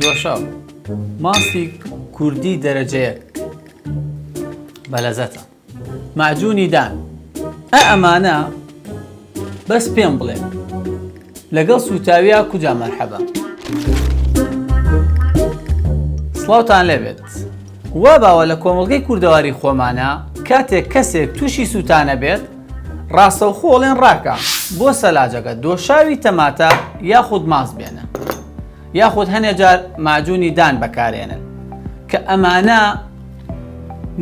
دۆشاو ماستی کوردی دەرەجە یەک بەلەزەتە مەعجونی دان ئە ئەمانە بەس پێم بڵێ لەگەڵ سوتاویا کوجا مەرحەبا سڵاوتان لێبێت وا باوە لە کۆمەڵگەی کوردەواری خۆمانە کاتێک کەسێک تووشی سووتانە بێت ڕاستەوخۆ ئەڵێن ڕاکە بۆ سەلاجەکە دۆشاوی تەماتە یاخود ماست بێنە یاخود هەنێ جار ماجونی دان بەکارێنن کە ئەمانە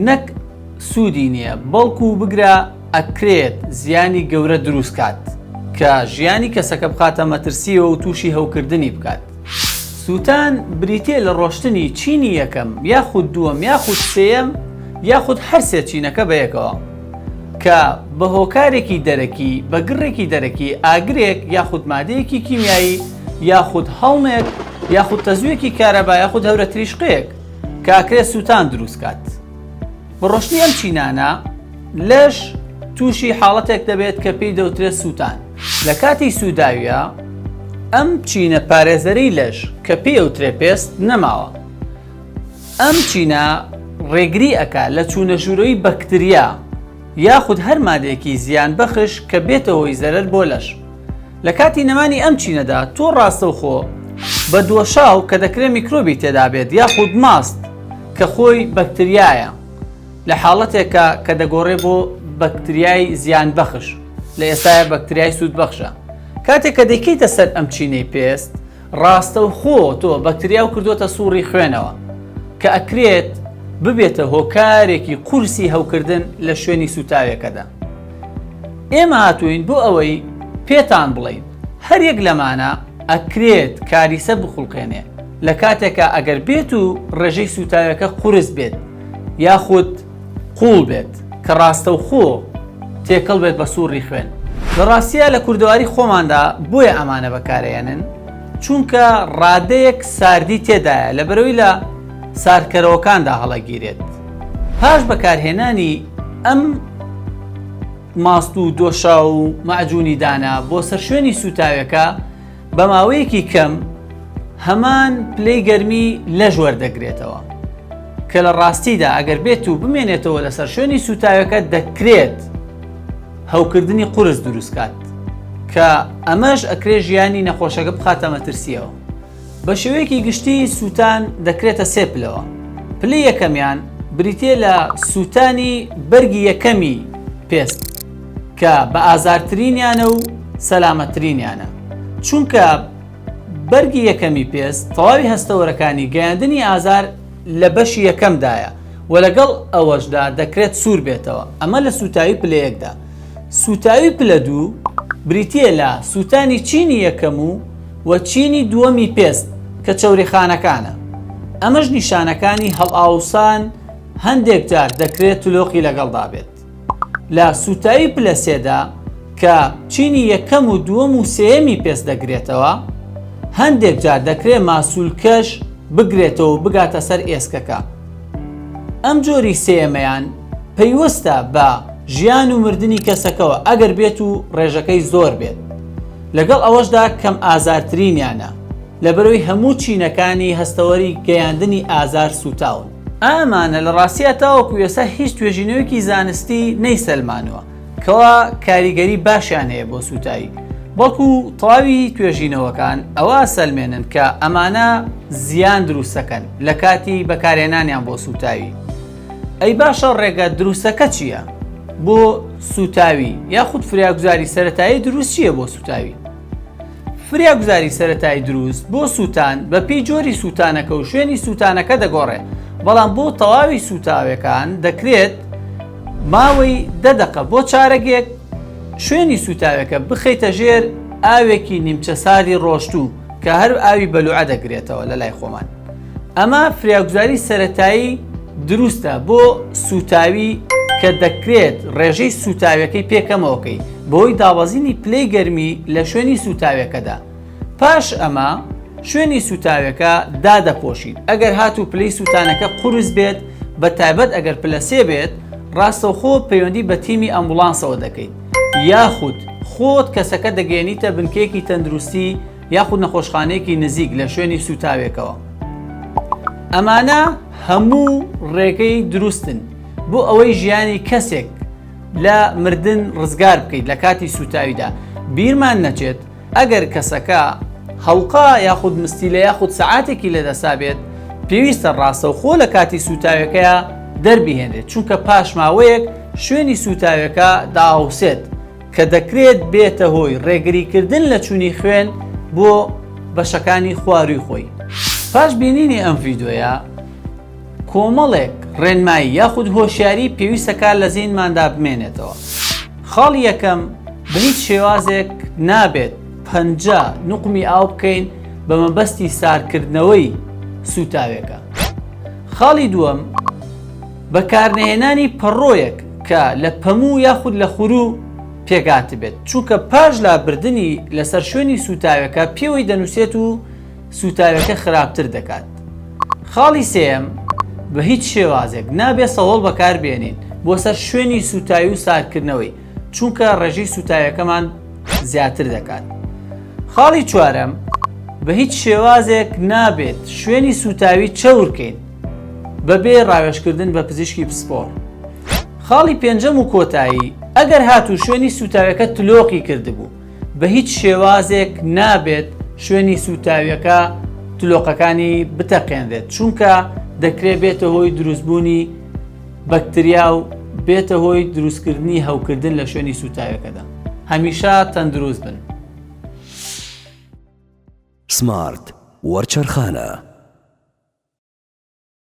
نەک سوودی نییە بەڵکو بگرە ئەکرێت زیانی گەورە دروست کات کە ژیانی کەسەکە بخاتە مەترسیەوە و تووشی هەوکردنی بکات. سووتان بریتیە لە ڕۆشتنی چینی یەکەم یاخود دووەم یاخود سێیەم یاخود هەرسێ چینەکە بەیەکەوە کە بە هۆکارێکی دەرەکی بە گڕێکی دەرەکی ئاگرێک یاخود مادەیەکی کیمیایی یاخود هەڵمێک یاخود تەزوویەکی کارەبا یاخود هەورە تریشقەیەک کە ئەکرێت سووتان دروست کات. بە ڕۆشتنی ئەم چینانە لەش تووشی حاڵەتێک دەبێت کە پێی دەوترێت سووتان. لە کاتی سووداویە ئەم چینە پارێزەرەی لەش کە پێی ئەوترێ پێست نەماوە. ئەم چینە ڕێگری ئەکا لە چوونە ژوورەوەی بەکتریا یاخود هەر مادەیەکی زیان بەخش کە بێتە هۆی زەرەر بۆ لەش. لە کاتی نەمانی ئەم چینەدا تۆ ڕاستەوخۆ بە دۆشاو کە دەکرێت میکرۆبی تێدا بێت یاخود ماست کە خۆی بەکتریایە لە حاڵەتێکە کە دەگۆڕێ بۆ بەکتریای زیان بەخش لە ئێستایا بەکتریای سوود بەخشە کاتێک کە دەیکەیتە سەر ئەم چینەی پێست ڕاستەوخۆ تۆ بەکتریاو کردووەتە سوڕی خوێنەوە کە ئەکرێت ببێتە هۆکارێکی قورسی هەوکردن لە شوێنی سووتاوێکەدا. ئێمە هاتووین بۆ ئەوەی پێتان بڵێین هەر یەک لەمانە ئەکرێت کاریسە بخوڵقێنێ لە کاتێکا ئەگەر بێت و ڕێژەی سووتاوێکە قورس بێت یاخود قوڵ بێت کە ڕاستەوخۆ تێکەڵ بێت بە سوڕی خوێن. لە ڕاستیا لە کوردەواری خۆماندا بۆیە ئەمانە بەکارئەیەنن چونکە ڕادەیەک ساردی تێدایە لەبەرئەوەی لە ساردکەرەوەکاندا هەڵەگیرێت. پاش بەکارهێنانی ئەم ماست و دۆشاو و مەعجونی دانە بۆ سەر شوێنی سووتاوێکە بە ماوەیەکی کەم هەمان پلەی گەرمی لەش وەردەگرێتەوە کە لە ڕاستیدا ئەگەر بێت و بمێنێتەوە لەسەر شوێنی سووتاوەکە دەکرێت هەوکردنی قورس دروستکات کە ئەمەش ئەکرێ ژیانی نەخۆشەکە بخاتە مەترسیەوە. بە شێوەیەکی گشتی سووتان دەکرێتە سێ پلەوە پلەی یەکەمیان بریتە لە سووتانی بەرگی یەکەمی پێست کە بە ئازارترینیانە و سەلامەترینیانە چونکە بەرگی یەکەمی پێست تەواوی هەستەوەرەکانی گەیاندنی ئازار لە بەشی یەکەمدایە و لەگەڵ ئەوەشدا دەکرێت سوور بێتەوە ئەمە لە سووتاوی پلەیەکدا سووتاوی پلە دوو بریتییە لە سووتانی چینی یەکەم و و چینی دووەمی پێست کە چەوریخانەکانە ئەمەش نیشانەکانی هەڵئاوسان هەندێک جار دەکرێت تلۆقی لەگەڵدا بێت. لە سووتاوی پلە سێدا کە چینی یەکەم و دووەم و سێیەمی پێست دەگرێتەوە، هەندێک جار دەکرێت ماسولکەش بگرێتەوە و بگاتە سەر ئێسکەکە. ئەم جۆری سێیەمەیان پەیوەستە بە ژیان و مردنی کەسەکەوە ئەگەر بێت و ڕێژەکەی زۆر بێت. لەگەڵ ئەوەشدا کەم ئازارترینیانە لەبەرئەوەی هەموو چینەکانی هەستەوەری گەیاندنی ئازار سووتاون. ئامانە لە ڕاستیا تاوەکو ئێستا هیچ توێژینەوەیەکی زانستی نەیسەلمانووە کەوا کاریگەری باشیان هەیە بۆ سووتاوی، بەڵکو تەواوی توێژینەوەکان ئەوە ئەسەلمێنن کە ئەمانە زیان دروستەکەن لە کاتی بەکارهێنانیان بۆ سووتاوی. ئەی باشە ڕێگە دروستەکە چییە بۆ سووتاوی یاخود فریاگوزاری سەرەتایی دروست چییە بۆ سووتاوی؟ فریاگوزاری سەرەتایی دروست بۆ سووتان بە پێی جۆری سووتانەکە و شوێنی سووتانەکە دەگۆڕێ، بەڵام بۆ تەواوی سووتاوەکان دەکرێت ماوەی دە دەقە بۆ چارەگێک شوێنی سووتاوەکە بخەیتە ژێر ئاوێکی نیمچە ساردی ڕۆشتوو کە هەر ئاوی بەلوعە دەگرێتەوە لە لای خۆمان. ئەمە فریاگوزاری سەرەتایی دروستە بۆ سووتاوی کە دەکرێت ڕێژەی سووتاویەکەی پێ کەمەوەکەی بەهۆی دابەزینی پلەی گەرمی لە شوێنی سووتاویەکەدا پاش ئەمە شوێنی سووتاویەکە دادەپۆشیت ئەگەر هاتوو پلەی سووتانەکە قورس بێت بە تایبەت ئەگەر پلە سێ بێت ڕاستەوخۆ پەیوەندی بە تیمی ئەمبوڵانسەوە دەکەیت یاخود خۆت کەسەکە دەگەیەنیتە بنکەیەکی تەندروستی یاخود نەخۆشخانەیەکی نزیک لە شوێنی سووتاوێکەوە. ئەمانە هەموو ڕێگەی دروستن بۆ ئەوەی ژیانی کەسێک لە مردن ڕزگار بکەیت لە کاتی سوتاویدا بیرمان نەچێت ئەگەر کەسەکە هەڵقە یاخود مستیلە یاخود سەعاتێکی لەدەسا بێت پێویستە ڕاستەوخۆ لە کاتی سوتاوەکەیا دەربهێنرێت چونکە پاش ماوەیەک شوێنی سوتاوەکە داوسێت کە دەکرێت بێتە هۆی ڕێگریکردن لە چوونی خوێن بۆ بەشەکانی خوارووی خۆی. پاش بینینی ئەم ڤیدۆیە کۆمەڵێک ڕێنمایی یاخود هۆشیاری پێویستە کار لە زینماندا بمێنێتەوە. خاڵی یەکەم، بە هیچ شێوازێک نابێت پەنجە نوقمی ئاو بکەین بە مەبەستی سارکردنەوەی سووتاوێکە. خاڵی دووەم، بەکارنەهێنانی پەڕۆیەک کە لە پەموو یاخود لە خوروو پێکهاتبێت، چونکە پاش لابردنی لەسەر شوێنی سووتاوێکە پێوەی دەنووسێت و سووتاوێکە خراپتر دەکات. خاڵی سێیەم، بە هیچ شێوازێک نابێت سەهۆڵ بەکاربێنین بۆ سەر شوێنی سووتاوی و ساردکردنەوەی، چونکە ڕێژەی سووتاوێکەمان زیاتر دەکات. خاڵی چوارەم، بە هیچ شێوازێک نابێت شوێنی سووتاوی چەورکەین بەبێ ڕاوێژکردن بە پزیشکی پسپۆڕ. خاڵی پێنجەم و کۆتایی، ئەگەر هاتوو شوێنی سووتاویەکە تلۆقی کردبوو، بە هیچ شێوازێک نابێت شوێنی سووتاویەکە تلۆقەکانی بتەقێنرێت، چونکە دەکرێت بێتە هۆی دروستبوونی بەکتریا و بێتە هۆی دروستکردنی هەوکردن لە شوێنی سووتاویەکەدا. هەمیشە تەندروست بن. سمارت وەرچەرخانە.